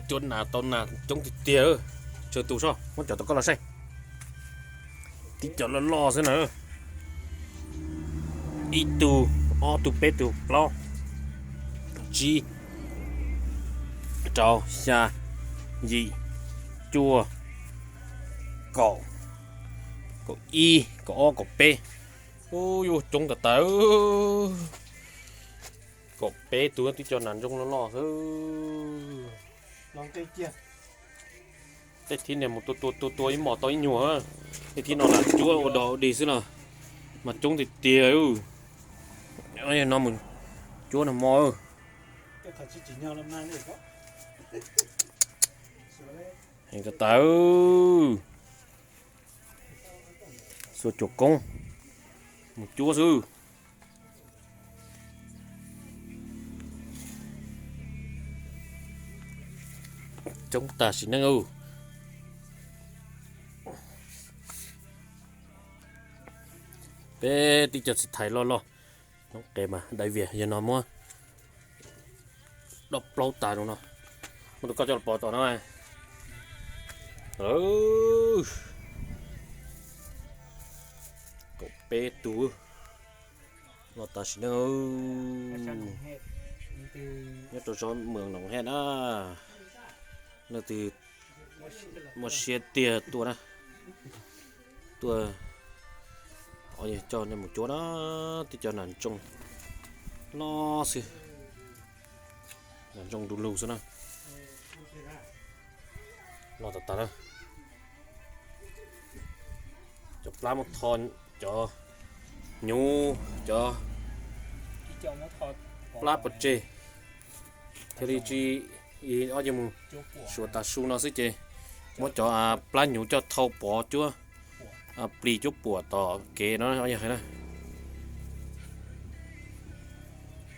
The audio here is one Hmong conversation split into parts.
Cuab nas tau nas coob tiag tiag. Tsawg tus soj, muab cov tau koj los saib. Tib cov loj loj xwb na. Ib tug, ob tug, peb tug, plaub, tsib, rau, xya, yim, cuaj, kaum, kaum ib, kaum ob, kaum peb. Ub, yuav coob tas tas. Kaum peb tus, twb cov nas ntsoog loj loj xwb. Tej thib niag mus tua tua tua tua ib hmos tau ib nyuag, tej thib no lam cuab ua dog ua dig xwb no, mas coob tiag tiag. Yog no mus cuab nag hmo. Heev tas tas. Xuas cuam koob mus cuab xwb. Coob tas sim neej. Peb tib co txiv thais loj loj, noob qes mas dai vias, yog no muab dob plaub tas rau no. Muab tus koj coj los pov tom no. Kaum peb tus, loj tas sim neej. Nyob rau zos Mws Noom Hej na, leej twg muaj siab tiag tuaj na, tuaj, coj nej mus cuab na, tib co nas ntsoog loj xwb, nas ntsoog du lug xwb na. Loj tas tas na. Cov plab muab tho, cov hnyuv, cov plab pov tseg, thiaj li tsis, ob yog mus suav tas su no xwb ces muab cov plab hnyuv coj thau pov cuab, plis cuab puam tom kev no yog hais na.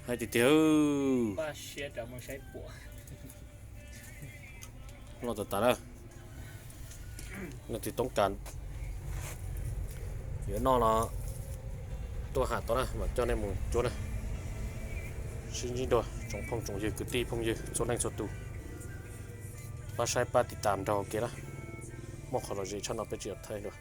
Hais tiag tiag. Loj tas tas na. Leej twg toob kas yuav noj los tuaj ham tau na, mam coj nej mus cuab na. Sib ntsib dua tsoom phooj tsoom ywg kwv tij phooj ywg txhua leej txhua tus, pab saib pab tiv tas nrog ua ke na. Muaj qhov lom zem tshaj no peb tsis tau thaij dua.